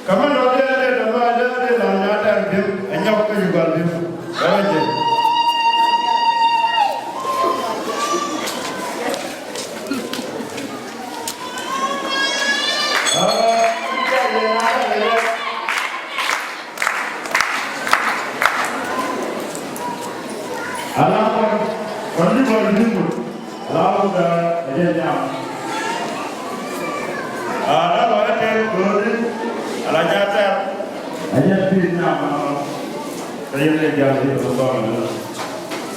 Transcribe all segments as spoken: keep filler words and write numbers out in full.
Kä mi lɔ dee dee dee lɔ dee dee la nya dee bi̱m ɛ nyɔk kä Uganda bi̱m. Ɛ wä jɛ. Ala kɔn kɔn ni kɔn ni mut. Ala wä kä ɛ jɛ nyam. Ala lɔ ɛ tɛr go̱o̱ri ala nya tɛr. Ɛ jɛ pi̱i̱ nyam. Kä yɛn ɛ jam ni kɛ bä ni.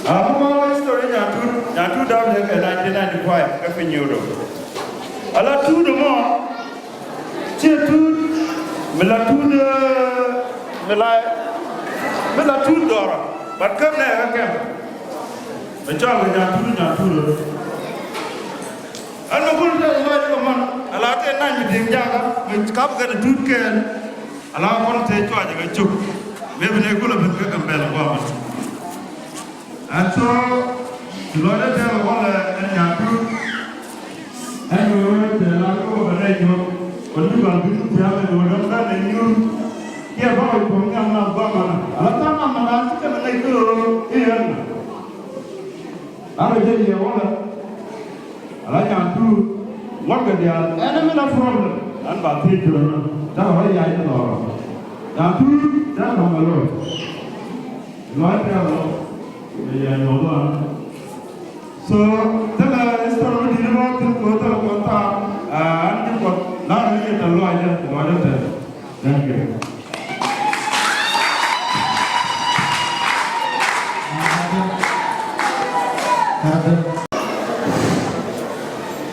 A mɔ history Nyatur, Nyatur dam ni kɛ nineteen ninety-five kä fi Nyudo. Ala tuut mɔ. Ciɛ tuut mi la tuut, eh, mi la, mi la tuut dɔrɔ. But kɛm nɛ kä kɛm. Bɛ cɔl kɛ Nyatur, Nyatur. Ɛn mi kul tɛ lɔc kɛ mɔn. Ala tɛ nany mi di̱ŋ jakä mi kap kɛn tuut kɛn. Ala kɔn tɛ cuacɛ kɛ cuk. Mëë bi nɛ kulɛ ben kä Gambɛla guamɛ. And so, ti lɔcdä tɛɛk ɛ walɛ ɛn Nyatur. Ɛn ɣöö tɛɛl a kä wä bɛ rɛy jɔk. Kɔn ni bal bi ti thia̱a̱m ɛn ɣöö däm kan ɛn nyuur. Kiɛ bä kɛ cuɔ̱ŋ nhiam na gua̱a̱k mana. Ala tha̱a̱ŋ na mana ti kɛn ɛ ŋäc kä ɣöö i̱ ɛn na. An rɔ jɛ yɛ walɛ. Ala Nyatur ŋuɔ̱tkɛ diaal ɛn mi la problem. An ba thiec jurä na. Däk rɔ yac ni lɔrɔ. Nyatur däk kɔmɛ lo̱r. Lɔc tɛɛr lɔ. Bɛ yɛ nyuɔth wan. So thilɛ history mi di̱t rɔ thil kɛ thilɛ kɔn thaar. An ji̱ kɔn la rɔ yɛ tɛ lɔc jɛ lɔc jɛ tɛ. Thank you.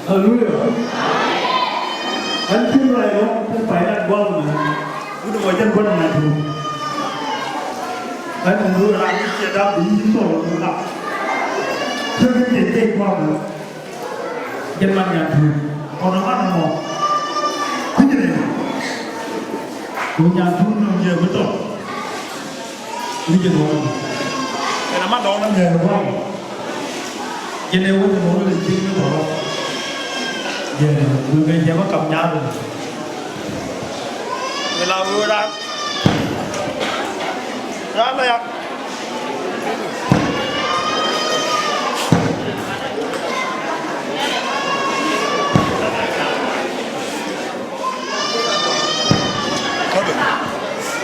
Hallelujah. An tin rai ro tin pai na guam na. Wut mɔ jɛn guam na tu. An tin ru ra ni cie da bi ni so ru ka. Cie ke cie ke guam na. Jɛn man Nyatur. Kɔn man mɔ. Kui̱ jɛ. Ku Nyatur nɔ jɛ bi tɔ. Ni jɛ dɔɔn. Kɛn a ma dɔɔn na mɛ. Jɛ nɛ wä jɛ dɔɔn ni jɛ ni dɔɔn. Jɛ ni wä jɛ ma kam nyaar. Ni la wä ra. Ra la ya.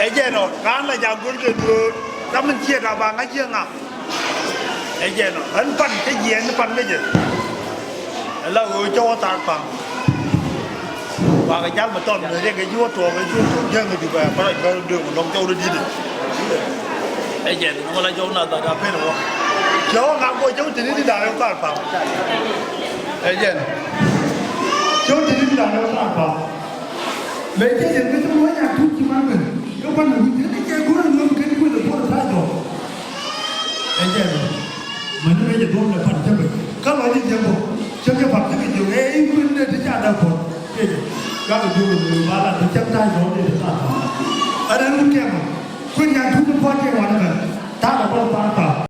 Ɛ jɛn ɔ, kaan la jak go̱r kɛ duɔ̱ɔ̱r, ram min ciɛ da̱ŋ ba ŋa̱c jiɛ ŋa. Ɛ jɛn ɔ, ɣän pan cä jiɛɛn ni pan kä jɛ. Ɛ la ɣöö cä wä thaak pa̱a̱m. Wakɛ jal mi tɔn mi riɛk ɛ ji̱ wä tuɔɔk ɛ ji̱ wä tuɔɔk jiäŋ ɛ Dubai, bä rɔc bä dööŋ lɔŋ cɔw rɔ di̱t. Ɛ jɛn ɔ, wä la cɔw na thaak a pen ɛ wä. Cä wä ŋa̱k bä cä wä te ni di da̱a̱k ɛ wä thaak pa̱a̱m. Ɛ jɛn. Cä wä te ni di da̱a̱k ɛ wä thaak pa̱a̱m. Mɛ cɛ jɛ ŋäc wä Nyatur ci man ben. Kä pan wi̱c ni cɛ go̱r ni wä kɛ ni wä lɛ puɔr thaak jɔk. Ɛ jɛn. Mäni mɛ jɛ duɔ̱m lɛ pan cä ben. Kä lɔ ji̱ jɛ bä. Cä kɛ pan cä kɛ jɛ ɛ i̱ kuën dee ti ca dee puɔr. Cɛ jɛ. Kä kɛ duɔ̱m lɛ ba la ti cäŋ ta̱a̱ jɔk dee ti ta̱a̱ ta̱a̱. Ɛ dee wut kɛ mɔ. Kuën Nyatur ni puɔr cɛ wan ɛ ben. Ta̱a̱ kɛ puɔr ta̱a̱ ta̱a̱.